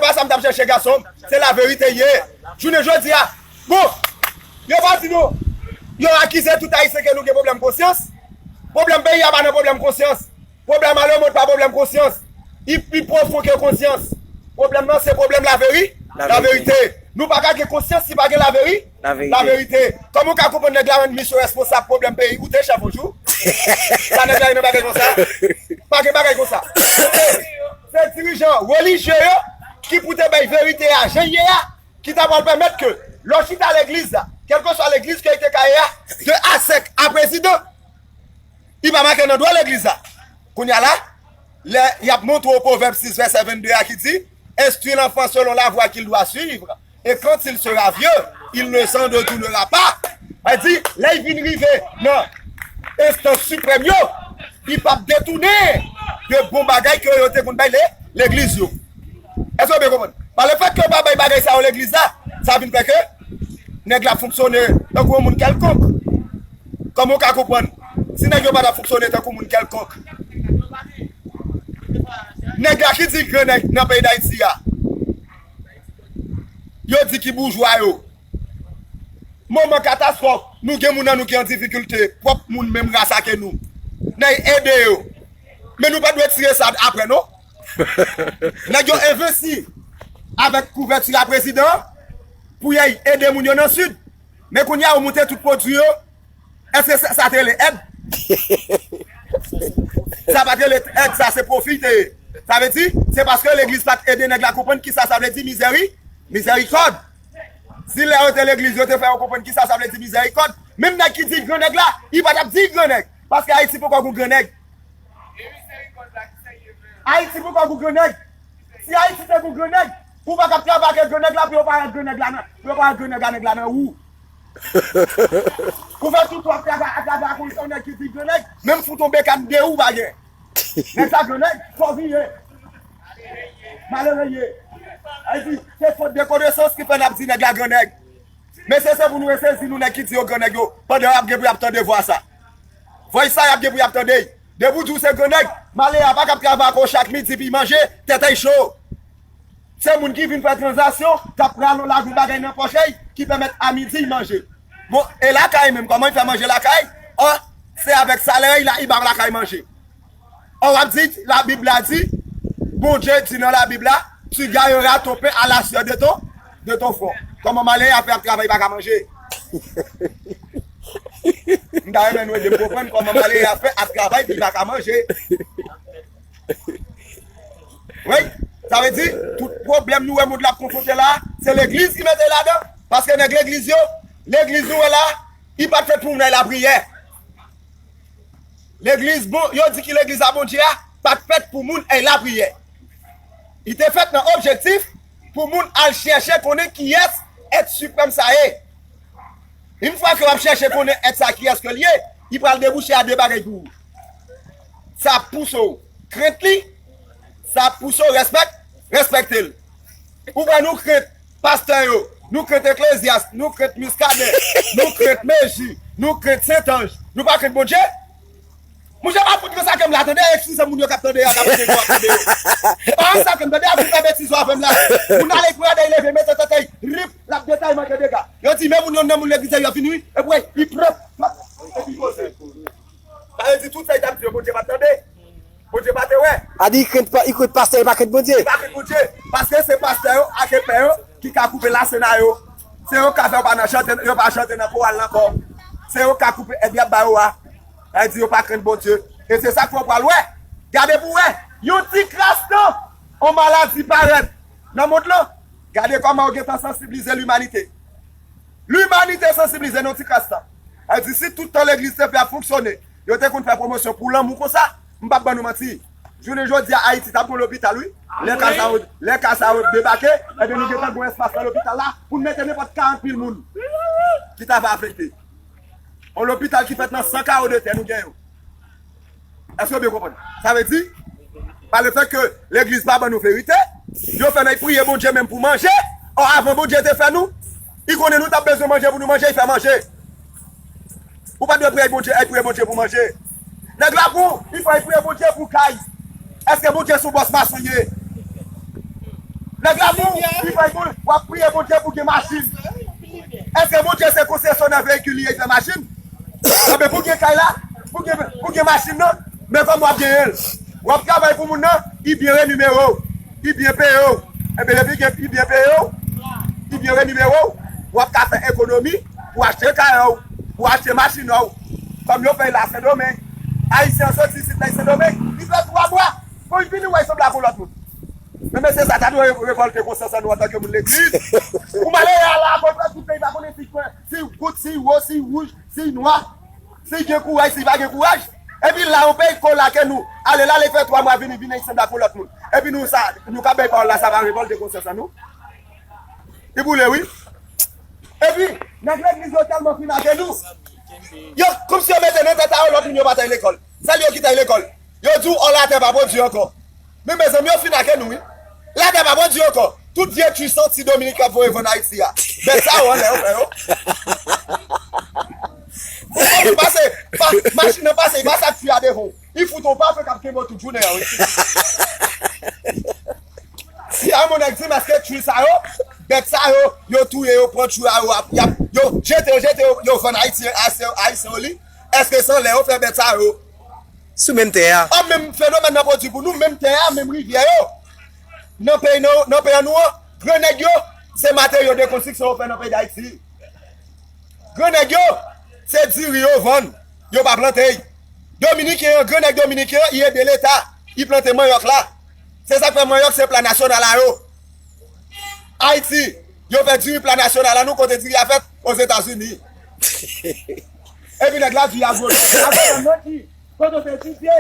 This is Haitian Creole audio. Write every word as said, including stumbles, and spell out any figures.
pa sa m t ap chèche, gason m. Se laverite l ye. Jounen jodi a, bon, yo pa di nou, yo akize tout Ayisyen ke nou gen pwoblèm konsyans. Pwoblèm peyi a pa nan pwoblèm konsyans. Pwoblèm a lemonn pa pwoblèm konsyans. Li pi pwofon ke konsyans. Pwoblèm nan se pwoblèm laveri-, laverite. Nou pa ka gen konsyans si pa gen laveri-, laverite. Kòman w ka konprann nèg la rann misyon responsab pwoblèm peyi? Ou te chèf yon jou? Sa nèg la gen nan bagay konsa? Pa gen bagay konsa. Se dirijan relijye yo ki pou te bay verite a jan l ye a, ki ta pral pèmèt ke lè w chita legliz la, kèlkeswa legliz ke li te ka ye a, de A sèk a prezidan, li pa make nan dwa legliz la. Kounye a la, lè y ap montre w Pwovèb sis vèsè vennde a ki di, Instruis l'enfant selon la voie qu'il doit suivre, et quand il sera vieux, il ne s'en détournera pas. Sa di, lè y vin rive nan enstans siprèm yo, li p ap detounen de bon bagay ke yo te konn bay le-, legliz yo. Èske w byen konprann? Pa lefèt ke yo pa bay bagay sa yo legliz la, sa vin fè ke nèg la fonksyone tankou yon moun kèlkonk. Kòman w ka konprann? Si nèg yo pa t ap fonksyone tankou moun kèlkonk, nèg la ki di grann nèg nan peyi Dayiti a, yo di ki boujwa yo. Moman katastwòf, nou gen moun nan nou ki an difikilte, pwòp moun menm ras ake nou. N a ede yo. Men nou pa dwe tire sa apre, non. Nèg yo envesti avèk kouvèti a prezidan pou y al ede moun yo nan Sid. Men kounye a, yo moute tout pwodui yo. Èske sa, sa te rele èd? Sa pa t rele èd, sa se pwofi te ye. Sa vle di, se paske legliz pa t ede nèg la konprann kisa sa vle di mizèri-, mizèrikòd. Si lè yo te legliz, yo te fè yo konprann kisa sa vle di mizèrikòd, menm nèg ki di l grannèg la, li pa t ap di l grannèg. Paske Ayiti poko gon grannèg. Ayiti poko gon grannèg. Si Ayiti te gon grannèg, ou pa t ap travay ak grannèg la pou yo pa wè grannèg la nan, pou yo pa wè grannèg la, nèg la nan ou. Ou fè tout w ap travay, ap travay ak yon nèg ki di grannèg, menm fout yon bekàn de ou pa gen. Nèg sa grannèg, fò vin ye. Malere ye. Sa vle di, se fot de konesans ki fè n ap di nèg la grannèg. Mesye, se pou nou resezi nou nèg ki di yo grannèg yo, pandan y ap gen pou y ap tande vwa sa. Vwa sa y ap gen pou y ap tande. Depi w di w se grannèg, malere a pa kab travay ak ou chak midi pou y manje, tèt a y cho. Se moun ki vin fè tranzaksyon, k ap rale yon lajan bagay nan pòch li, ki pèmèt a midi y manje. Bon, e lakay menm, kòman y fè manje lakay? Ò, se avèk salè y la, y ba lakay manje. Ò, w ap di, Labib la di, Bondye di nan Labib la, tu gagneras ton pain à la sueur de ton, de ton front. Kòman malere a fè ap travay, pa ka manje? M ta renmen nou ede m konprann kòman malere a fè ap travay, li pa ka manje. Wi, sa vle di, tout pwoblèm nou wè mond la ap konfwonte la, se legliz ki mete ladan. Paske nèg legliz yo, legliz nou wè la, li pa t fèt pou moun al lapriyè. Legliz, bon, yo di ki legliz a Bondye a pa t fèt pou moun al lapriyè. Li te fèt nan objektif pou moun al chèche konnen kiyès èt siprèm sa ye. Yon fwa ke w ap chèche konnen èt sa kiyès ke l ye, li pral debouche a de bagay pou ou. Sa ap pouse w krent li, sa ap pouse w respèk-, respekte l. Ou wè nou krent pastè yo, nou krent Eklezyas, nou krent Miskaden, nou krent Meji, nou krent Sentanj. Nou pa krent Bondye? Monchè, pa fout nan sa ke m la, tande, eskize moun yo k ap tande a, k ap tande yo, ap tande yo. Pa nan sa ke m tande a, pou fè betiz yo avè m la. Moun ale pran dèy leve, mete tèt li, rip, l ap detay manke dega. Yo di, men moun yo nan moun legliz yo vini wi, epi li pran, epi poze. Sa vle di tout sa li t ap di yo, Bondye pa t tande. Bondye pa te wè. A di, li krent pa-, li krent pastè, li pa krent Bondye. Li pa krent Bondye. Paske se pastè yo ak epè yo ki ka koupe lasena yo. Se yo k ka fè yo pa nan chante, yo pa chante nan koral la ankò. Se yo k ka koupe èd y ap ba yo a. Sa vle di yo pa krent Bondye. E se sa k fè w pral wè. Gade pou w wè. Yon ti kras tan, yon maladi parèt nan mond lan. Gade kòman yo gentan sansiblize limanite. Limanite sansiblize nan ti kras tan. Sa vle di si tout tan legliz te fè ap fonksyone, yo te konn fè pwomosyon pou lanmou konsa, m p ap ban nou manti. Jounen jodi a, Ayiti t ap gon lopital, wi. Lè ka sa yo, lè ka sa yo debake, ebyen nou gentan gon espas nan lopital la pou n mete nenpòt karant mil moun ki ta va afekte. Yon lopital ki fèt nan san kawo de tè nou gen yo. Èske w byen konprann? Sa vle di, pa lefèt ke legliz pa ban nou verite, yo fè n al priye Bondye menm pou manje. Ò, avan Bondye te fè nou, li konnen nou t ap bezwen manje pou nou manje, li fè manje. Ou pa dwe priye Bondye, al priye Bondye pou manje. Nèg la pou, li fè al priye Bondye pou kay. Èske Bondye se yon bòs mason ye? Nèg la pou li fè pou w ap priye Bondye pou gen machin. Èske Bondye se konsesyonè veyikil li ye, li fè machin? Anben pou gen kay la, pou gen, pou gen machin nan, men kòman w ap genyen l? W ap travay pou moun nan, li byen renimere w, li byen peye w. Enben depi gen, li byen peye w, li byen renimere w, w ap ka fè ekonomi pou achte kay ou, pou achte machin ou. Kòm yo fè l la Sendomeng, Ayisyen an soti isit la Sendomeng, li fè twa mwa, pou l vini wè l sanble ak yon lòt moun. Men mesye sa ta dwe re- revòlte konsyans an nou antanke moun legliz. Pou malere a la, akoz tout peyi pa konnen si kwen, si gout, si wo, si wouj, si nwa, si gen kouraj, si pa gen kouraj. Epi la, yon peyi ko lake nou, ale la, li fè twa mwa, vini, vini, li sanble ak yon lòt moun. Epi nou, sa, nou ka bay pawòl la, sa pa revòlte konsyans an nou? Li boule, wi. Epi, nèg legliz yo tèlman fin ake nou. Yo, kòmsi yo mete nan tèt a yo, lòt moun yo pa t al lekòl. Sèl yo ki t al lekòl. Yo di w, ò, latè pa pwodui ankò. Men mezanmi, yo fin ake nou, wi. Latè pa pwodui ankò. Tout vye twi santi Dominik ap voye vann Ayiti a. Bèt sa yo anlè yo fè yo. Ou konprann pase, pa, machin nan pase, li pase ak twi a devan w. Li fout w pa fè k ap kenbe w tout jounen an, wi. Si a mon nèg di m èske twi sa yo, bèt sa yo, yo touye yo, pran twi a yo, ap, y ap, yo jete yo, jete yo, yo vann Ayiti, Ayisyen, Ayisyen yo li. Èske se anlè yo fè bèt sa yo? Sou menm tè a. An menm fenomèn nan pwodui pou nou, menm tè a, menm rivyè yo. Nan peyi, nan, nan peyi an nou an, gran nèg yo, se materyo de konstriksyon yo fè nan peyi Dayiti. Gran nèg yo, se diri yo vann, yo pa plante. Dominiken an, gran nèg dominiken an, li ede leta, li plante manyòk la. Se sa k fè manyòk se pla nasyonal a yo. Ayiti, yo fè diri pla nasyonal a nou kote diri a fèt Ozetazini. Epi nèg la di agwonòm. Agwonòm nan ki? Kote w te etidye?